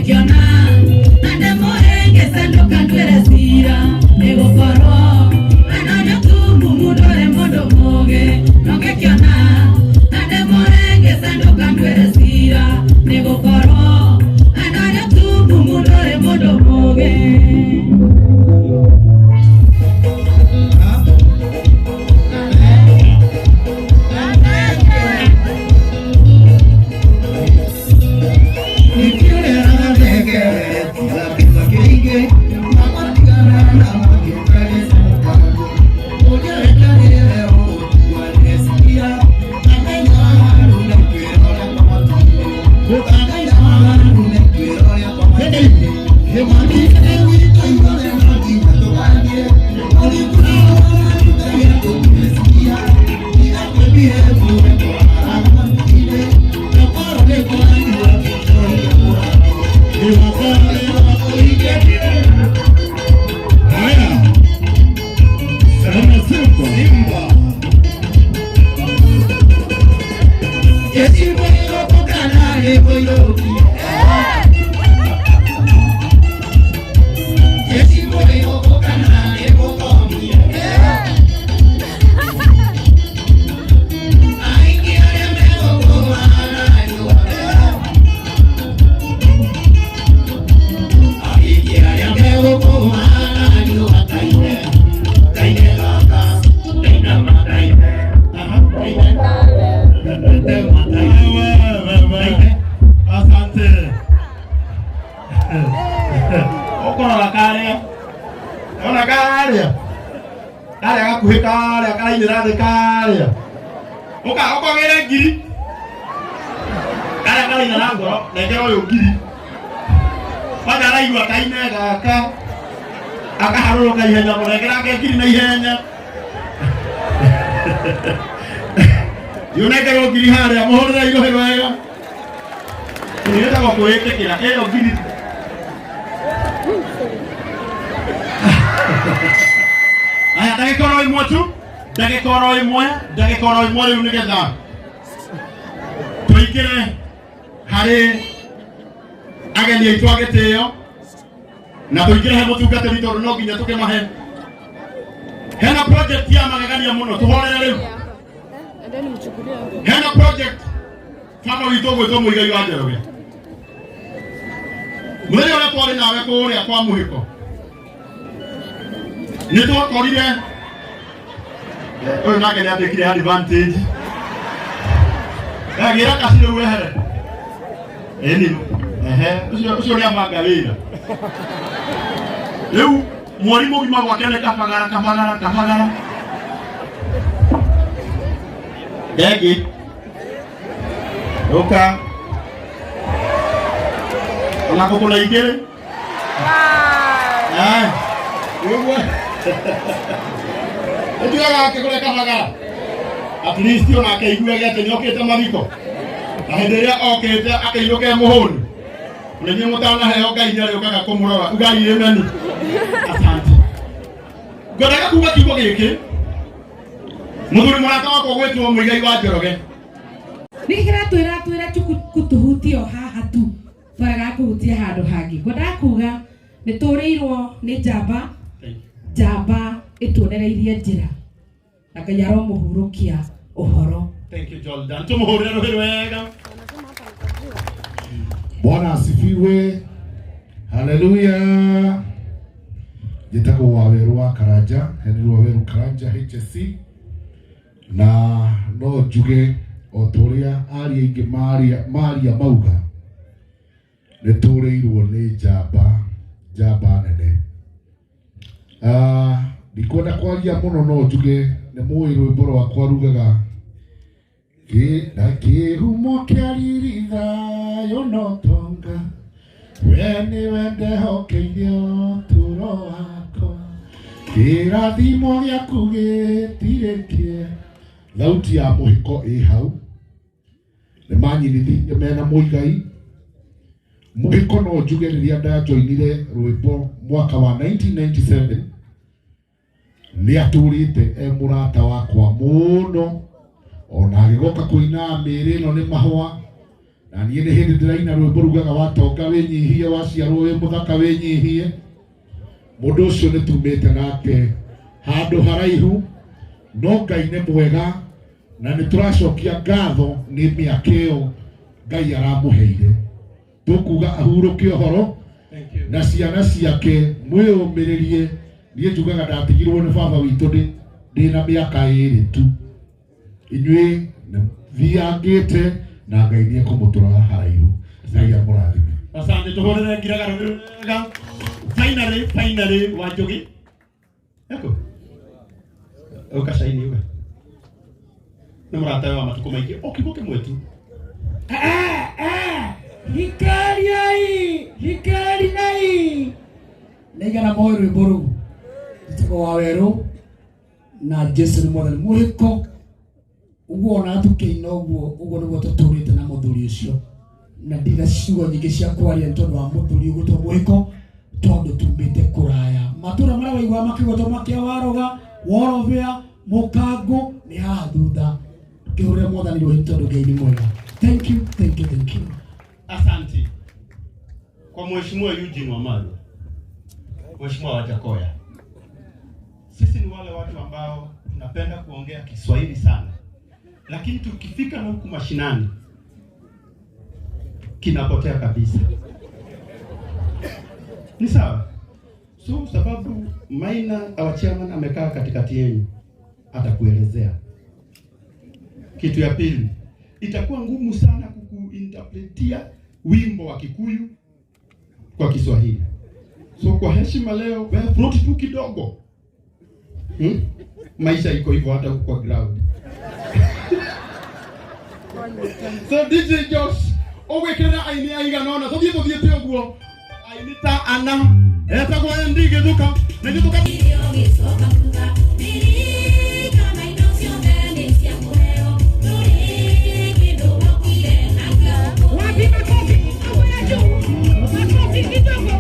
Nongĩkĩona na ndĩmũhĩngĩce ndũkanduĩre cira nĩgũkorwo we no mũtumumu ndũrĩ mũndũ mũũgĩ. Nongĩkĩona na ndĩmũhĩngĩce ndũkanduĩre cira nĩgũkorwo we no mũtumumu ndũrĩ mũndũ mũũgĩ. Haya. Sema Simba. Wewe. Asante. Ũkũrora karĩa. Ona karĩa. Karĩa gakuhĩ karĩa karainĩra thĩ karĩa. Ũka ũkogere ngiri. Karĩa karaina na ngoro, nengera ũyũ ngiri. Kwanja araigua kaine gaka. Akaharũrũka ihenya mũnengerage ngiri na ihenya. Yunengerwo ngiri harĩa mũhũrĩre irũhĩ wega. Ĩtagwo kwĩĩtĩkĩra ĩyo ngiri. Aya ndagĩka oro ĩmwe tu, ndagĩka oro ĩmwe, ndagĩka oro ĩmwe rĩu nĩgetha tũingĩre harĩ ageni aitũ a gĩtĩo na tũingĩre he mũtungatĩri tondũ no nginya tũkĩmahe. Hena project ya magegania mũno tũhorere rĩu. Hena project baba witũ gwĩtwo Mũigai wa Njoroge. Mũthenya ũrĩa twarĩ nawe kũrĩa kwa mũhĩko nĩ twakorire ũyũ nake nĩ atekire advantage agĩra kaci rĩu wehere ĩni ehe ũcio ũcio nĩ amanga wĩra rĩu mweri mũgima gwake nĩ kabagara kabagara kabagara Ndengĩ ũka ona ngũkũ na igĩrĩ. Eh, ũguo ũtigaga akĩgũre kabagara at least onake aiguage atĩ nĩ okĩte mathiko na hĩndĩ ĩrĩa okĩte akĩinũke mũhũnu na inyuĩ mũtanaheo Ngai nĩ arĩũkaga kũmũrora ugai ameni. Asante. Ngwendaga kuga kiugo gĩkĩ mũthuri mũrata wakwa gwĩtwo Mũigai wa Njoroge. Nĩkĩ kĩratwĩra twĩra tu kũtũhutia o haha tu twarega kũhutia handũ hangĩ. Ngwendaga kuga nĩ tũrĩirwo nĩ njamba, njamba ĩtuonereirie njĩra na Ngai aromũhurũkia ũhoro. Thank you Jordan. Tumuhurire rũhĩ wega. Bwana asifiwe. Haleluya. Njĩtagwo Waweru wa Karanja, Henry Waweru Karanja HSC, na no njuge o ta ũrĩa aria aingĩ maria maria mauga, nĩ tũrĩirwo nĩ njamba njamba nene. Ah, ndikwenda kwaria mũno no njuge nĩ mũĩ rwĩmbo rwakwa rugaga na kĩhumo kĩa riri thayũ na ũtonga we nĩwe ndehokeire ũtũũro wakwa kĩrathimo gĩaku gĩtirĩ kĩe thauti ya mũhĩko ĩ hau. Nĩ manyinithirie mena Mũigai. Mũhĩko no njuge rĩrĩa ndajoinire rwĩmbo mwaka wa 1997 nĩ atũrĩte e mũrata wakwa mũno ona agĩgoka kũina mĩĩrĩ ĩno nĩ mahũa. Na niĩ nĩ hĩndĩ ndĩraina rwĩmbo rugaga watonga wĩnyihie, waciarwo wĩ mũthaka wĩnyihie. Mũndũ ũcio nĩ tumĩte nake handũ haraihu, no Ngai nĩ mwega na nĩ tũracokia ngatho nĩ mĩaka ĩyo Ngai aramũheire. Tũkuga ahurũke ũhoro na ciana ciake mwĩyũmĩrĩrie. Niĩ njugaga ndatigirwo nĩ baba witũ ndĩna mĩaka 2 tu. Inyuĩ thiangĩte na Ngai nĩ ekũmũtwara haraihu. Ngai amũrathime. Asante, tuhũrĩre ngiraga wega. Finally, finally, Wanjogi. Eko. Ũka caini uga. Nĩ mũrata wa matukũ maingĩ, o kiugo kĩmwe tu. Hikariai, hikariai. Nĩigana moĩ rwĩmbo rũu. Njĩtagwo wa werũ na Jesu nĩ mwathani. Mũhĩko ũguo ona tũkĩina ũguo, ũguo nĩguo tũtũrĩte na mũthuri ũcio. Na ndina ciugo nyingĩ cia kwaria nĩ tondũ wa mũthuri ũgwĩtwo mũhĩko, tondũ tumĩte kũraya. Matũra marĩa waiguaga makĩgwetwo makĩa Waroga, Worobea, Mũkangũ nĩ haha thutha. Kĩhũrĩre mwathani rũhĩ tondũ Ngai nĩ mwega. Thank you, thank you, thank you. Asante. Kwa Mheshimiwa Eugene Wamalwa, Mheshimiwa Wajackoyah, sisi ni wale watu ambao tunapenda kuongea Kiswahili sana, lakini tukifika na huku mashinani kinapotea kabisa. Ni sawa? So sababu Maina our chairman amekaa katikati yenu, atakuelezea. Kitu ya pili, itakuwa ngumu sana kukuinterpretia wimbo wa Kikuyu kwa Kiswahili. So kwa heshima leo, wewe float tu kidogo. Maisha iko hivyo hata huko kwa ground. So DJ Josh, ũgwĩkĩrĩra aini aigana ũna, tũthiĩ tũthiĩte ũguo. Aini ta ana, etagwo MD Gĩthuka, na Gĩthuka. Wapi makofi? Au juu. Makofi kidogo.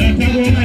Etagwo